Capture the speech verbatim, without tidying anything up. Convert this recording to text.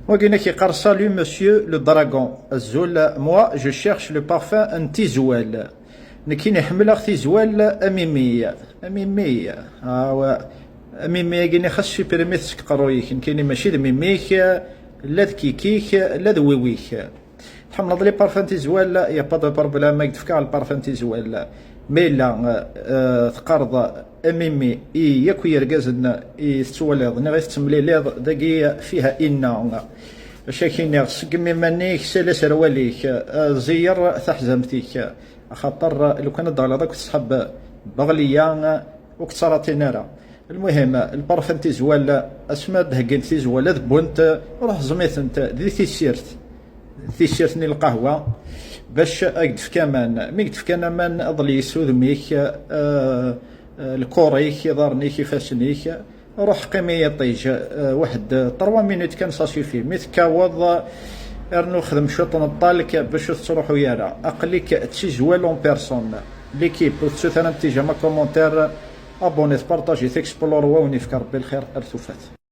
Wagi-inek yeqqar: "Salut monsieur le dragon." Azul, moi je cherche le parfum n tizwal. Nekkini ḥemmleɣ tizwal amimi. Amimi. Awa. Amimi-agi-ni xas supprimi-t seg qerruy-ik. Nekkini mačči d mimi-k, la d kiki-k, la d wiwi-k. Tḥemmleḍ les parfums tizwal, y a pas de problème, ad k-d-fkeɣ le parfum tizwal. Ma yella, eh, teqqareḍ amimi i yakk yergazen i tettwaliḍ neɣ i tettemliliḍ, dagi fiha inna. Acu ak-iniɣ, ṣeggem iman-ik, sali aserwal-ik, eh, zeyyer taḥzamt-ik, axaṭer lukan ad d-teɣliḍ akked ṣṣḥab Beɣliya, ur k-ttaraṭin ara. Lmuhim, lparfum tizwal, asma d-heggint tizwal ad wwent, ruḥ ẓem-itent di tissirt, tissirt-nni lqahwa, bac ad k-d-tefk aman. Mi k-d-fkan aman, ḍleyes udem-ik, eh, eh, lkuṛ-ik, iḍarren-ik, ifassen-ik, ruḥ qqim i yiṭij, eh, waḥed, eh, trois minutes kan, ça suffit. Mi tekkaweḍ, eh, rnu xdem cwiṭ n ṭṭalk bac ur tettruḥu ara. Aql-ik d tizwal en personne. L'équipe, ur tettut ara n tijam, commentaire, abonnez, partagez, explorez, wa wen-yefk Rebbi lxir ar tufat.